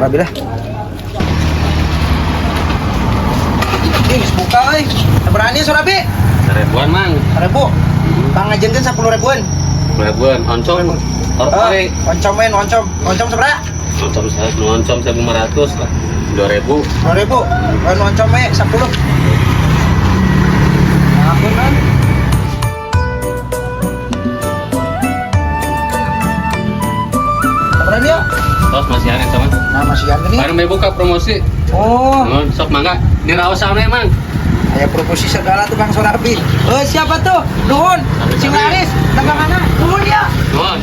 Surabi lah. Ih, geus buka euy. Berani Surabi? Seribuan, Mang. 1000. Pangajenkeun 10 ribuan. Ribuan, oncom. Oh, oncom men, oncom. Oncom sabaraha? Oncom saya, oncom 1500 lah. 2000. 2000. Oh, oncom we 10. Aku kan. Sabaraha dia? Terus masih ada teman. Nah, masih ada nih. Baru mau buka promosi. Oh, Sok mangga. Di Raosan Mang. Aya promosi segala tuh Kang Surabi. Eh, siapa tuh? Nuhun. Sing laris daganganna. Nuhun ya. Nuhun.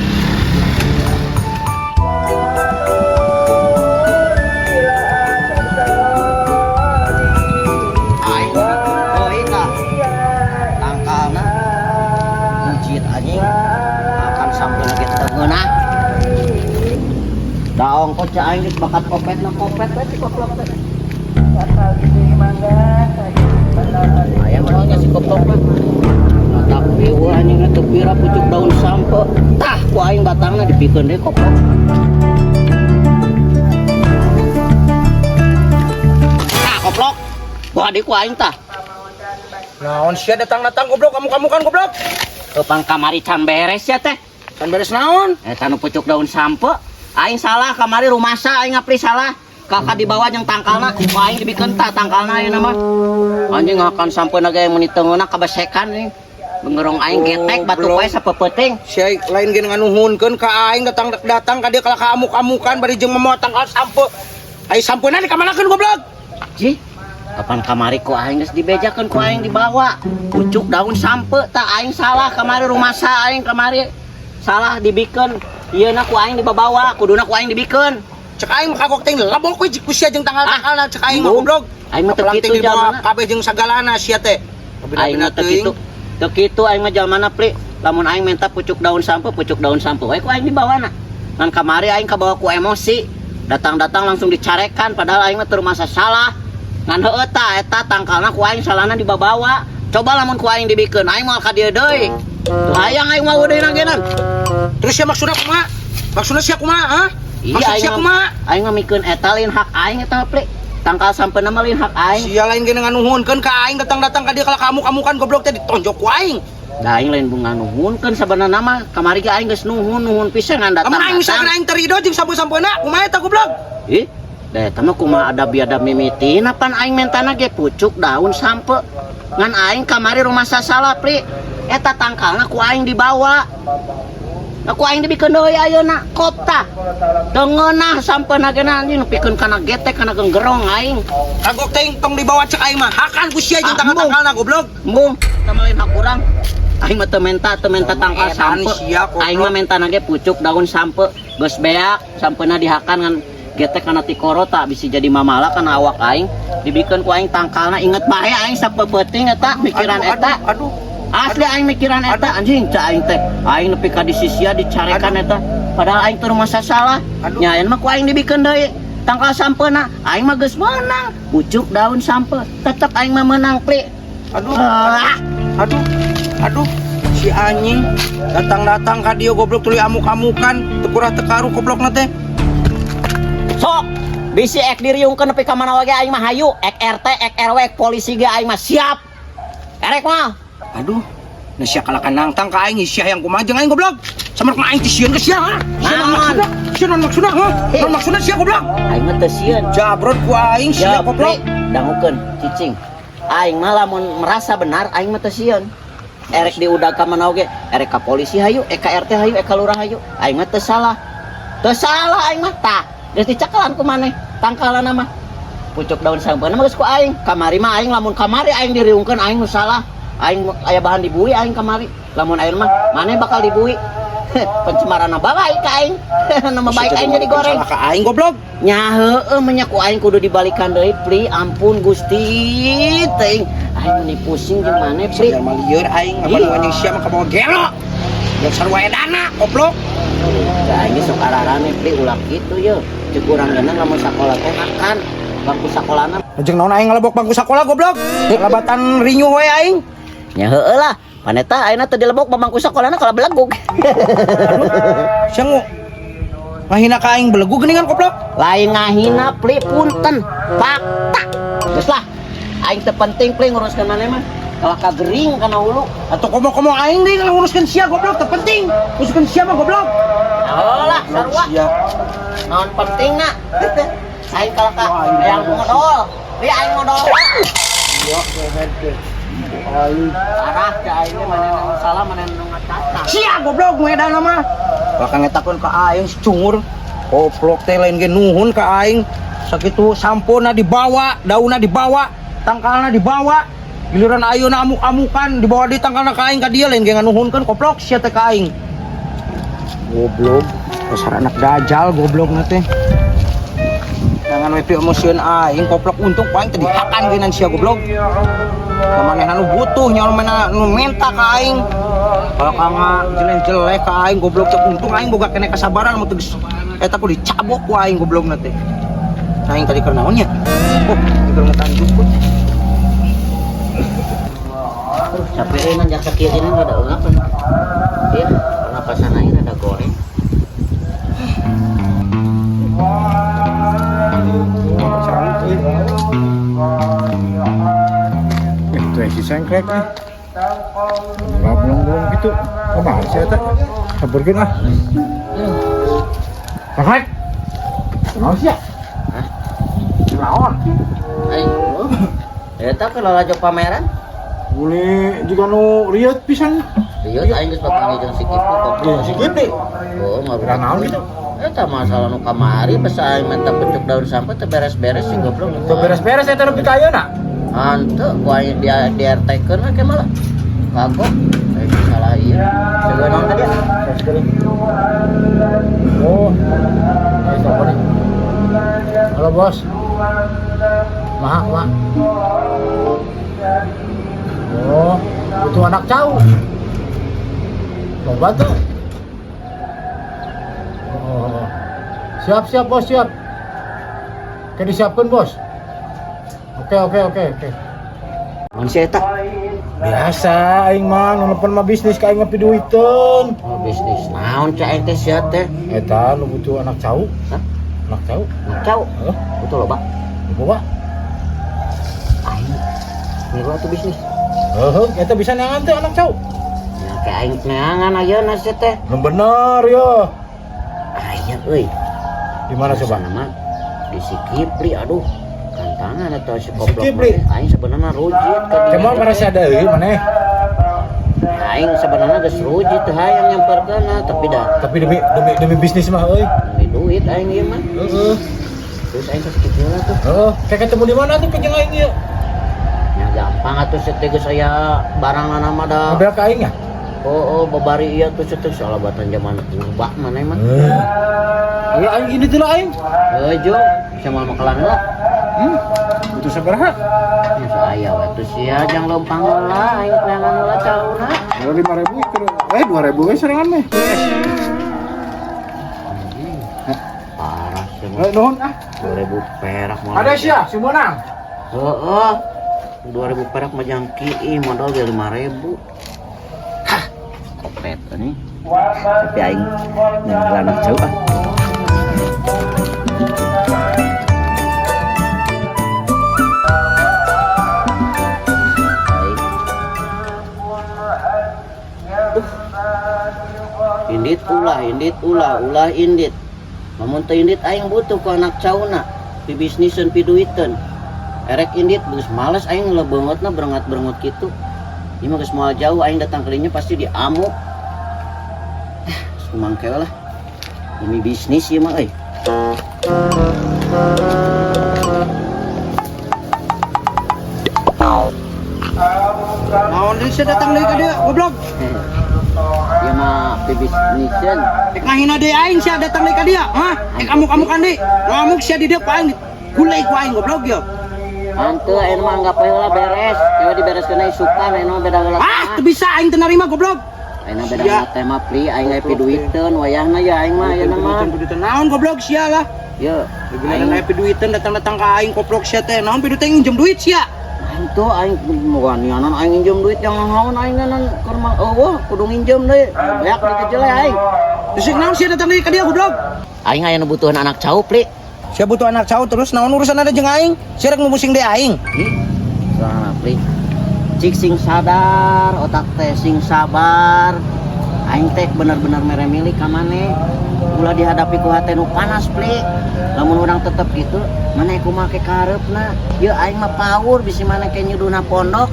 Aing oh ika tangkalna mujid anjing akan sampai lagi tengeunah daong kok cak aing geus bakat kopet na kopet we si koplok teh aya mah si koplok mah tak riweuh anjing teu pira pucuk daun sampe tah ku aing batangna dipikeun deui koplok tah koplok wah di ku aing tah. Naon sia datang-datang goblok kamu-kamu kan goblok. Kepang kamari can beres ya teh. Can beres naon? Eta nu pucuk daun sampe. Aing salah kamari rumasa aing ngapli salah. Kakak dibawa jeung tangkalna, ku aing dibikeun tah tangkalna ayeuna mah. Anjing ngakan sampeuna ge mun diteungeunna kabesekan anjing. Bengerong aing getek batuk wae sapeupeting. Sia lain ge nganuhunkeun ka aing datang-datang ka dieu kalah ka amuk-amukan bari jeung mamoa tangkal sampe. Ai sampeuna dikamanakeun goblok? Jih, kapan kamari ku aing geus dibejakeun ku aing dibawa. Pucuk daun sampe tah aing salah kamari rumasa aing kamari salah dibikeun. Ieuna ku aing dibabawa, kuduna ku aing dibikeun. Cek aing mah kagok teh lebok we ku sia jeung tangkal-tangkalna cek aing mah goblok. Aing mah teu Apalang kitu teh dibawa jalmana. kabeh jeung sagalana sia teh. Aing mah teu kitu. Teu kitu aing mah jalmana pli. Lamun aing minta pucuk daun sampe wae ku aing dibawana. Ngan kamari aing kabawa ku emosi. Datang-datang langsung dicarekan padahal aing mah teu rumasa salah. Ngan heueuh tah eta tangkalna ku aing salahna dibabawa. Coba lamun ku aing dibikeun aing moal ka dieu deui. Teu hayang aing mah deui nanggenan. Terus sia maksudna kumaha? Maksudna sia kumaha, ha? Iya Maksud aing sia kumaha? Aing mah mikeun eta lain hak aing eta pli. Tangkal sampeuna mah lain hak aing. Sia lain ge nganuhunkeun ka aing datang-datang ka dieu kalah ka amuk-amukan goblok teh ditonjok ku aing. Da aing lain bunga nuhunkeun sabenerna mah kamari ge aing geus nuhun nuhun pisan ngan datang. Lamun aing misalkan aing terido jeung sampe-sampeuna kumaha eta goblok? Ih, da eta mah kumaha ada biadab mimitina pan aing mentana ge pucuk daun sampe. Ngan aing kamari rumah salah pli. Eta tangkalna ku aing dibawa. Nah, ku aing dibikeun deui ayeuna kop tah. Teu ngeunah sampeuna ge anjing nepikeun kana getek kana genggerong aing. Kagok teh tong dibawa cek aing mah. Hakan ku sia jeung Ah, embung. tangkal-tangkalna goblok. Embung, teu lain hak urang. Aing mah teu menta tangkal Edan sampe. sia, goblok. Aing mah mentana ge pucuk daun sampe. Geus beak sampeuna dihakan ngan getek kana tikoro tak bisa jadi mamala kana awak aing. Dibikeun ku aing tangkalna inget bae aing sapeupeting eta mikiran Aduh, eta. Aduh, Asli aing mikiran eta anjing cak aing teh. Aing nepi ka di sisia dicarekan eta. Padahal aing teu rumasa salah. Aduh. Nya ayeuna mah ku aing dibikeun deui. Tangkal sampeuna aing mah geus meunang. Pucuk daun sampe tetep aing mah meunang pli. Aduh. Ah. Aduh. Aduh. Si anjing datang-datang ka dieu goblok tuluy amuk-amukan, teu kurah teu karu goblokna teh. Sok bisi ek diriungkeun nepi ka mana wae aing mah hayu, ek RT, ek RW, ek polisi ge aing mah siap. Erek mah. Aduh. Nah sia kalakan nangtang ka aing sia yang kumaha jeung aing goblok. Samarek mah aing teh sieun ka sia ha. Sia naon Naon? maksudna? Sia naon maksudna ha? Naon maksudna sia goblok? Aing mah teu sieun. Jabrot ku aing sia Ya, goblok. Pri, dangukeun cicing. Aing mah lamun merasa benar aing mah teu sieun. Erek diudag ka mana oge, erek ka polisi hayu, ek ka RT hayu, ek ka lurah hayu. Aing mah teu salah. Teu salah aing mah tah. Geus dicakalan ku maneh, tangkalana mah. Pucuk daun sampeuna mah geus ku aing. Kamari mah aing lamun kamari aing diriungkeun aing nu salah. Aing aya bahan dibui aing kamari. Lamun aing mah maneh bakal dibui. Pencemaran nama baik ka aing. Nama baik aing jadi goreng. Salah ka aing goblok. Nya heueuh menya ku aing kudu dibalikan deui pli. Ampun Gusti teuing. Aing meni pusing jeung maneh pli. Sia mah lieur aing apa nu anjing sia mah kabawa gelo. Geus sarua edana goblok. Da aing sok ararane pli ulah kitu ye. Ceuk urang geunang lamun sakola teh hakan bangku sakolana. Jeung naon aing ngalebok bangku sakola goblok. Labatan rinyuh we aing. Nya heueuh lah. Paneta ayeuna teu dilebok bangku sakolana kalau belegug. Sia Ngahina ka aing belegu geuningan, goblok. Lain ngahina, Pli, punten. Fakta. Geus lah. Aing teu penting, Pli, nguruskeun maneh mah. Kalah ka gering kana hulu. Atau komo-komo aing deui nguruskeun sia, goblok, teu penting. Nguruskeun sia mah, goblok. Oh lah, sarua. Sia. Naon pentingna? Aing kalah ka yang modal. Li, aing modal. Iya, kehed teh. Aing Parah ke aing teh, maneh nu salah, maneh nu ngacacang. Sia, goblok, ngedana mah. Bakal ngetakeun ka aing si cungur. Goblok teh, lain ge nuhun ka aing. Sakitu sampona dibawa, daunna dibawa, tangkalna dibawa. Giliran ayeuna amuk-amukan dibawa di tangkalna ka aing ka dieu, lain ge nganuhunkeun, goblok sia teh ka aing. Goblok, dasar anak dajal goblok na teh. Jangan we emosieun aing, goblok, untung ku aing teh dihakan geunan sia, goblok. Da manehna nu butuh nya, nu nu menta ka aing. Kalau kanga jelek-jelek ka aing, goblok teh, untung aing boga kene kasabaran, mun teu geus eta ku dicabok ku aing goblok na teh. Aing tadi keur naon nya? Oh, keur ngetan jukut. Capek euy, nanjak sakieu rada eungap. Iya, pernapasan aing rada goreng. Itu yang si sengklek nih. Nggak belum-belum gitu. Kumaha sih eta? Sabarkeun ah. Sengklek. Naon sih ya? Hah? Naon? Aing. Oh. Eta keur lalajo pameran. Boleh juga nu rieut pisan. Iya, aing geus papanggih jeung si Kipli, goblok. Si Kipli? Oh, ngaruh. Naon gitu? Eta masalah nu kamari pas aing minta pucuk daun sampeu teu beres-beres si goblok. Teu beres-beres eta nepi ka ayeuna. Hanteu ku aing dia di RT keun we ke malah. Kagok. Aing salah ieu. Segeun naon tadi? Oh. Eh, siapa nih? Halo, Bos. Maha, maha. Oh, butuh anak cau. Loba tuh. Oh. Siap, siap, Bos, siap. Oke, disiapkan, Bos. Oke. Naon si eta? Biasa, aing mah nu nelpon mah bisnis ka aing mah piduiteun. Oh, bisnis naon cek aing teh sia teh? Eta nu butuh anak cau. Hah? Anak cau. Anak cau. Heuh, Butuh loba. loba. Aing milu atuh bisnis. Heuh, eta bisa neangan teh anak cau. Ya kayak aing neangan ayeuna sia teh. Nu bener yo. Aya euy. Di mana coba? Biasana mah di si Kipli, aduh. Kantangan atau si Si goblok Kipli? mah. Aing sebenarnya rujit ka dinya. Kemal merasa ada euy maneh. Aing sebenarnya geus rujit teu hayang nyamperkeun, tapi dah Tapi demi demi demi bisnis mah euy. demi duit aing ieu mah. Heeh. Terus aing ka si Kipli lah tuh. Heeh, kayak ketemu di mana tuh ke jeung aing ieu? Ya gampang atuh sia teh, geus aya barang mah da. Mobil ka aing ya? Oh, babari ieu tuh sia teh salabatan zaman purba maneh mah. Heeh. Ayo aing ini tuh lah aing. Heuh, jo, sama makalan heula. Butuh sabaraha? Ya aya we tuh sia, jang leumpang heula, aing neangan heula cauna. 5.000 itu. Eh, 2.000 we serangan mah. Parah sih. Eh, nuhun ah. 2000 perak mah. Ada sia, si Monang. Heeh. 2000 perak mah jangki ih, modal ge 5000. Hah, kopet nih. Tapi aing nang anak jauh ah. Baik. Indit ulah, indit ulah, ulah indit. Lamun teu indit aing butuh ku anak cauna. Pibisniseun, piduiteun. Erek indit geus males aing lebeungeutna berengat-berengut kitu. Ieu mah geus moal jauh aing datang ke dinya pasti diamuk. Eh, sumangke lah. Demi bisnis ieu mah euy. Naon deui sia datang deui ka dieu, goblok? Ieu mah pibisniseun. Rek ngahina deui aing sia datang deui ka dieu, hah? Rek amuk-amukan deui. Ngamuk sia di dieu ku aing, gulai ku aing, goblok yo. Hanteu ayeuna mah anggap we heula beres. Kewe dibereskeun isukan ayeuna mah beda heula. Ah, teu bisa aing teu narima, goblok. Ayeuna beda Sia. heula teh mah, Pli, aing aya piduiteun wayahna ya aing mah ayeuna mah. Piduiteun naon, goblok sia lah. Ye, Aing aya piduiteun datang-datang ka aing, goblok sia teh. Naon piduiteun, nginjem duit sia? Aing tuh aing wanianan aing nginjem duit yang naon aing nan keur mah eueuh kudu nginjem deui. Beak dikecil aing. Terus naon sia datang deui ka dieu, goblok? Aing aya nu butuhan anak cau, Pli. Sia butuh anak cau terus naon urusan ada jeung aing? Sia rek mumusing deui aing. Ih, salah, Pli. Cik sing sadar, otak teh sing sabar. Aing teh bener-bener mere milik ka maneh. Ulah dihadapi ku hate nu panas, Pli. Lamun urang tetep gitu, maneh kumaha ke kahareupna? Ye aing mah power bisi maneh ke nyuduhna pondok.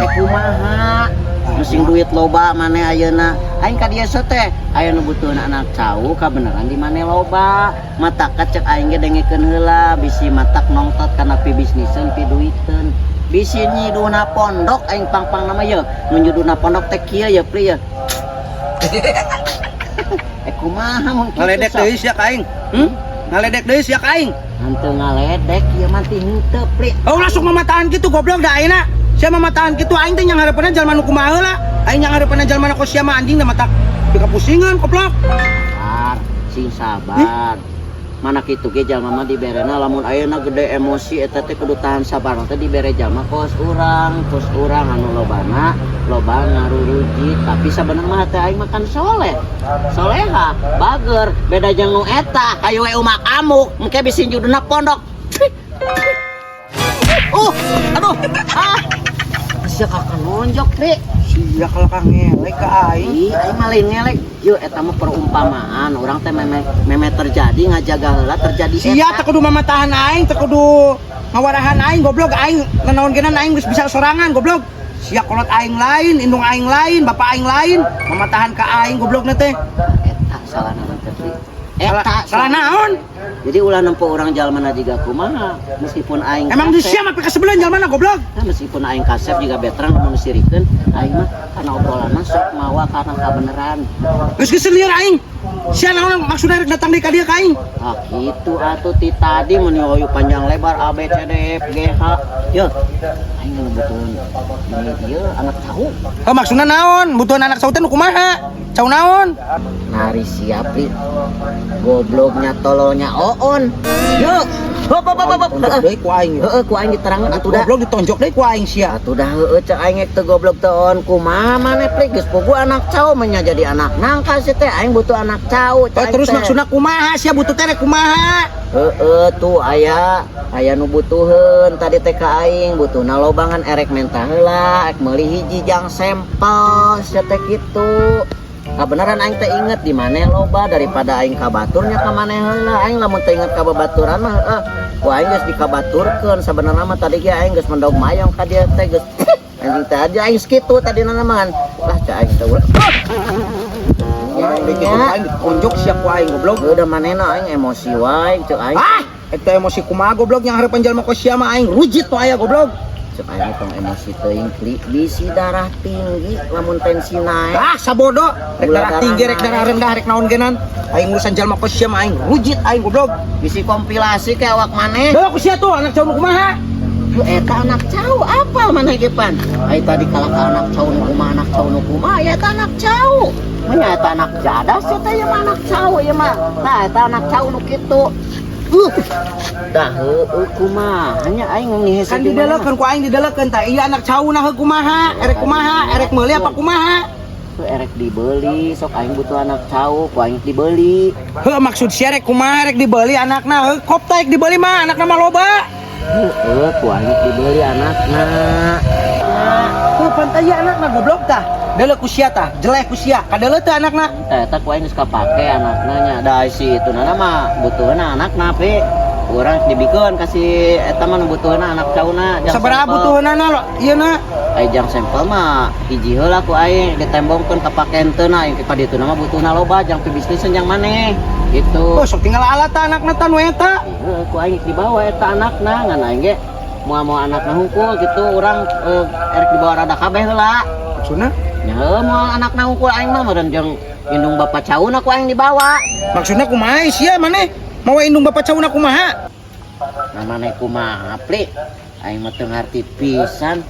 Eh kumaha? Nu sing duit loba maneh ayeuna. Aing ka dieu teh aya nu butuhna anak cau kabeneran di maneh loba. Matak cek aing ge dengekeun heula bisi matak nongtot kana pibisniseun piduiteun. Bisi nyiduhna pondok aing pang-pang nama ye. Nu nyuduhna pondok teh kieu ye Pli ye. Eh kumaha mun kitu Ngaledek sok? Deui sia ka aing. Hmm? Ngaledek deui sia ka aing. Henteu ngaledek ieu mah ti henteu, Pli. Oh langsung mamatahan kitu goblok da ayeuna. Sia mamatahan kitu aing teh yang hareupeunna jalma nu kumaha heula. Aing yang hareupeunna jalma nu kos sia mah anjing da matak dikapusingan goblok. Sabar, sing sabar. Mana kitu ge jalma mah diberena lamun ayeuna gede emosi eta teh kudu tahan sabar teh dibere jalma kos urang anu lobana loba ngarurujit tapi sabenerna mah teh aing makan soleh. Soleha, bager, beda jeung nu eta hayu we umak amuk engke bisi judulna pondok. Aduh, ah. Sia kakak nonjok, Pri. Sia kalau kang ngelek ka aing. Ih, aing mah lain ngelek. Yeuh eta mah perumpamaan, urang teh meme meme terjadi ngajaga heula terjadi Sia eta. teu kudu mamatahan aing, teu kudu ngawarahan aing goblok aing nanaon geuna aing geus bisa sorangan goblok. Sia kolot aing lain, indung aing lain, bapak aing lain, mamatahan ka aing goblokna teh. Eta salah naon teh, Pri? Eta Salah naon? Jadi ulah nempo urang jalmana jiga kumaha, meskipun aing Emang di kasep, sia mah kasebelan jalmana goblok. Nah, meskipun aing kasep juga veteran lamun sirikeun, aing mah karena obrolan mah sok mawa karena kabeneran. Geus geus lieur aing. Sia naon maksudna rek datang deui ka dieu ka aing? Ah gitu atuh ti tadi mun hoyu panjang lebar A B C D E F G H. Yo, aing nu butuh ini ieu anak cau. Oh maksudna naon? Butuhan anak cau teh nu kumaha? Cau naon? Nari siap li. Gobloknya tololnya oon. Yo, hop hop hop hop. Tonjok deui ku aing. Heeh, ku aing diterangan atuh dah. Goblok ditonjok deui ku aing sia. Atuh dah heueuh cek aing teu goblok teu oon kumaha maneh Pli geus puguh anak cau mah jadi anak nangka sih teh aing butuh anak cau cek Oh, aing terus teh. maksudna kumaha sia butuh teh rek kumaha? Heeh tuh aya aya nu butuheun tadi teh ka aing butuhna lobangan erek menta heula erek meuli hiji jang sampel sia teh kitu. Kabeneran aing teh inget di mana loba daripada aing ka baturnya ka maneh heula aing lamun teu inget ka babaturan mah heueuh ku aing geus dikabaturkeun sabenerna mah tadi ge aing geus mendog mayong ka dieu teh geus anjing teh aja aing sakitu tadi mah lah cek aing teh ulah. Ya, bikin aing ditonjok sia ku aing goblok. Udah manehna aing emosi wae cek aing. Ah, eta emosi kumaha goblok yang harapan jalma kos sia mah aing rujit tuh aya goblok. Cek aing tong emosi teuing Pli bisi darah tinggi lamun tensi naik. Ah, sabodo. Rek Gula darah darah tinggi, rek darah naik. rendah, rek naon genan. Aing urusan jalma kos sia mah aing rujit aing goblok. Bisi kompilasi ke awak maneh. Bawa ku sia tuh anak cau nu kumaha? Lu eta anak cau apa maneh ge pan? Ai tadi kalah ka anak cau nu kumaha anak cau nu kumaha ya eta anak cau. Menya eta anak jadas eta ieu mah anak cau ieu mah. Tah eta anak cau nu kitu. Dah heueuh kumaha nya aing ngihese Kan didelekeun ku aing didelekeun tah iya anak cauna heuh kumaha? Erek kumaha? Erek meuli apa kumaha? Tuh erek dibeli sok aing butuh anak cau ku aing dibeli. Heuh maksud sia rek kumaha rek dibeli anakna heuh kop tah rek dibeli mah anakna mah loba. Heueuh ku aing dibeli anakna. Heuh pan tah ieu anakna goblok tah. Deuleu ku sia tah, jeleh ku sia. Kadeuleu teh anakna. Tah eta ku aing geus kapake anakna nya. Da si itu nana mah butuhna anakna pe. Urang dibikeun kasih eta mah nu butuhna anak cauna jang Sabaraha sampel. butuheunana lo? Ieu na. Ai jang sampel mah hiji heula ku aing ditembongkeun kapake henteu na aing ka ditu mah butuhna loba jang pibisniseun jang maneh gitu. Oh, sok tinggal alat tah anakna tah nu eta. Heueuh ku aing dibawa eta anakna ngan aing ge moal-moal anakna hungkul gitu urang erek dibawa rada kabeh heula. Maksudna? Nya heueuh moal anakna hungkul aing mah meureun jeung indung bapak cauna ku aing dibawa. Maksudna kumaha sia maneh? Mawa indung bapak cauna kumaha? Nah maneh kumaha Pli? Aing mah teu ngarti pisan.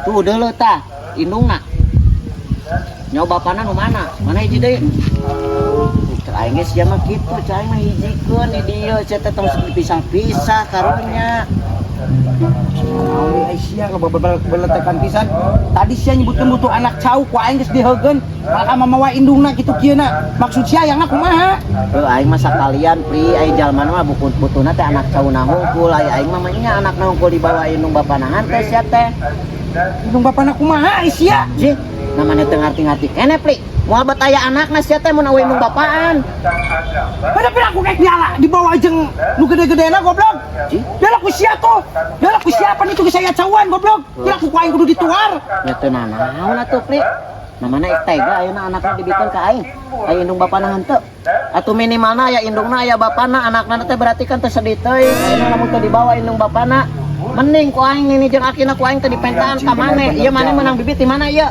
Tuh deuleu tah indungna. Nyawa bapana nu mana? Mana hiji deui? Cek aing ge sia mah kitu, cek aing mah hijikeun di dieu sia teh tong dipisah-pisah karunya. Naon ai sia beletekan pisan. Tadi sia nyebutkeun butuh anak cau, ku aing geus diheugeun. Malah mamawa indungna kitu kieu na. Maksud sia hayangna kumaha? Heuh, aing mah sakalian, Pri, ai jalma mah buku butuhna teh anak cauna hungkul, ai aing mah nya anakna hungkul dibawa indung bapana henteu sia teh. Indung bapana kumaha ai sia? Jih, namanya teu ngarti-ngarti keneh, Pri. Moal bet aya anakna sia teh mun euweuh indung bapaan. Pada pira aku kayak diala dibawa jeung nu gede-gedena, goblok. Jih. Diala ku sia tuh. Diala ku siapa nih tuh geus aya cauan, goblok. Pira ku aing kudu dituar. Ya teu nanaon atuh, Pri. Namana ik tega ayeuna anakna dibikeun ka aing. Aya indung bapana henteu. Atuh minimalna aya indungna, aya bapana, anakna teh berarti kan teu sedih teuing. Ayeuna lamun teu dibawa indung bapana, mending ku aing nini jeung akina ku aing teh dipentaan ka maneh. Ieu maneh menang bibit di mana ieu?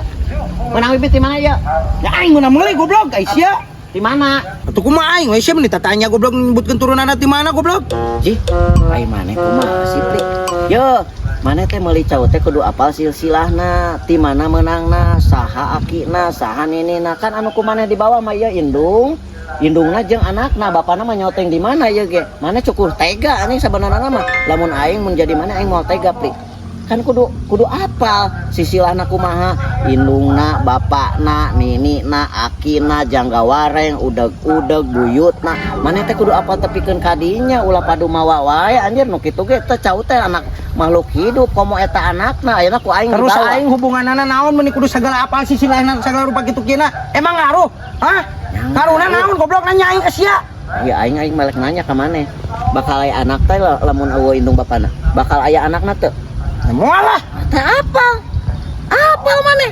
Menang bibit di mana ieu? Ya aing meunang meuli, goblok, ai sia. Di mana? Atuh kumaha aing we sia meni tatanya, goblok, nyebutkeun turunanna di mana, goblok. Jih, ai maneh kumaha sih, Pri? Yo, maneh teh meuli cau teh kudu apal silsilahna, ti mana meunangna, saha akina, saha ninina. Kan anu ku maneh dibawa mah ieu indung. Indungna jeung anakna, bapana mah nyoteng di mana ieu ge? Maneh cukup tega anjing sabenerna mah. Lamun aing mun jadi maneh aing moal tega, Pri. Kan kudu kudu apal silsilahna kumaha, indungna, bapakna, ninina, akina, jangga wareng, udeg-udeg, buyutna. Maneh teh kudu apal tepikeun ka dinya, ulah padu mawa wae anjir nu kitu ge teh cau teh anak makhluk hidup komo eta anakna ayeuna ku aing Terus dibawa. Aing hubunganana naon meni kudu segala apal silsilahna segala rupa kitu kieu? Emang ngaruh? Hah? Ngaruhna naon, goblok, nanya aing ka sia? Ya aing aing balik nanya ka maneh. Bakal aya anak teh lamun euweuh indung bapana. Bakal aya anakna teu? Ya moal lah. Teh apal. Apal maneh.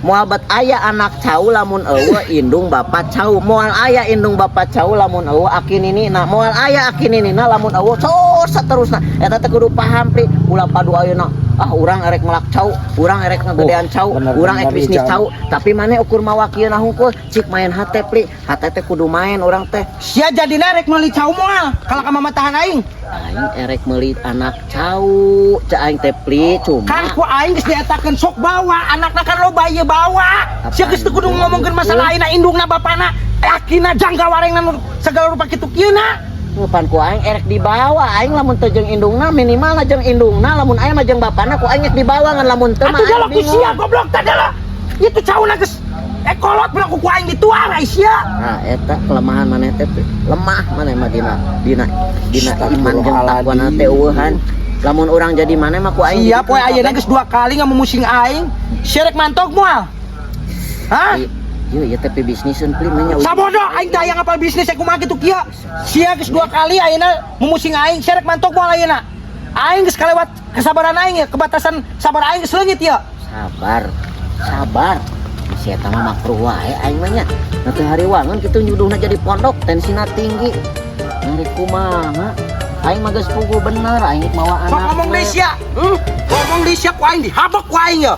Moal bet aya anak cau lamun euweuh indung bapa cau. Moal aya indung bapa cau lamun euweuh aki ninina. Moal aya aki ninina lamun euweuh so saterusna. Eta teh kudu paham, Pri. Ulah padu ayeuna. Ah, urang erek melak cau, urang erek ngegedean cau, bener, urang erek bener, bisnis Ican. cau. Tapi maneh ukur mawa kieu na hungkul, cik main hate, Pri. Hate teh kudu main urang teh. Sia jadina rek meuli cau moal kalau ka mamatahan aing? Aing erek meuli anak cau, cak aing teh, Pli, cuma Kan ku aing geus dietakeun sok bawa anakna, kan loba ieu, bawa. Sia geus teu kudu ngomongkeun masalah ayeuna indungna, bapana, akina, jangga warengna nu segala rupa kitu kieu na. Pan ku aing erek dibawa, aing lamun teu jeung indungna minimal jeung indungna, lamun aing mah jeung bapana ku aing rek dibawa, ngan lamun teu mah Atuh aing jalak ku sia, bingung. Goblok, tadi lah. Itu cauna geus kolot bilang ku aing dituar ai sia. Nah, eta kelemahan maneh teh, Pri. Lemah maneh mah dina dina dina iman jeung takwana teh eueuhan. Lamun urang jadi maneh mah ku aing Iya, poe dibikeun ayeuna kabeh. Geus dua kali ngamumusing aing. Sia rek mantok moal? Hah? Ieu ieu teh bisniseun, Pli, mah nya. Sabodo aing teh hayang apal bisnis kumaha kitu kieu. Sia geus dua kali ayeuna mumusing aing, sia rek mantok moal ayeuna? Aing geus kalewat kesabaran aing ya, kebatasan sabar aing geus leungit ya. Sabar. Sabar. Si eta mah makruh wae aing mah nya. Na teu hariwangan kitu nyuduhna jadi pondok, tensina tinggi. Narik kumaha? Aing mah geus puguh bener, aing mawa Sok anak. ngomong deui sia. Ngomong deui sia ku aing dihabek ku aing ya.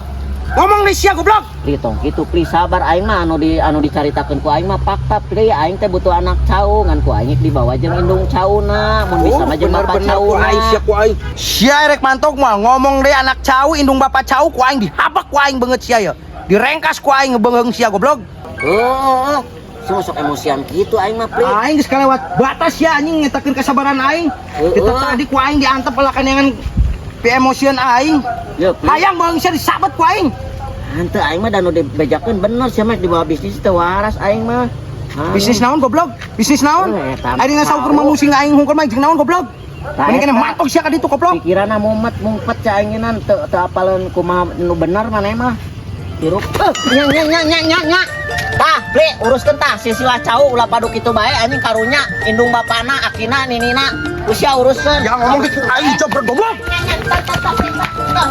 Ngomong deui sia, goblok. Pli, tong kitu, Pli, sabar. Aing mah anu dicaritakeun ku aing mah fakta, Pli. Aing teh butuh anak cau, ngan ku aing dibawa jeung indung cauna, mun bisa mah jeung bapak Bener-bener ku cauna. aing sia ku aing. Sia rek mantok moal? Ngomong deui anak cau, indung bapak cau, ku aing dihabek ku aing beungeut sia ya. Direngkas ku aing beungeung sia, goblok. Oh, oh. Sok sok emosian kitu aing mah, Pli. Aing geus kalewat batas ya anjing ngetakeun kesabaran aing. Heeh. Kita tadi ku aing diantep lah pi emosian aing. Ye, Pli. Hayang beung sia disabet ku aing. Henteu, aing mah da nu dibejakeun bener sia mah dibawa bisnis teh waras aing mah. Anu. Bisnis naon, goblok? Bisnis naon? Eh, eta Aing ngasaukur tahu. mamusing aing hungkul mah jeung naon, goblok? Tah, Mending kena eta. mantok sia ka ditu, goblok. Pikiranna mumet mumpet ca ainginan teu teu apaleun kumaha nu bener maneh mah. Hirup. Eh, nya nya nya nya nya nya. Tah, Pli, uruskeun tah silsilah cau, ulah padu kitu bae anjing karunya indung bapana, akina, ninina. Usia uruskeun. Jangan ngomong gitu aing jabret, goblok. Nya nya, tah tah tah tah tah.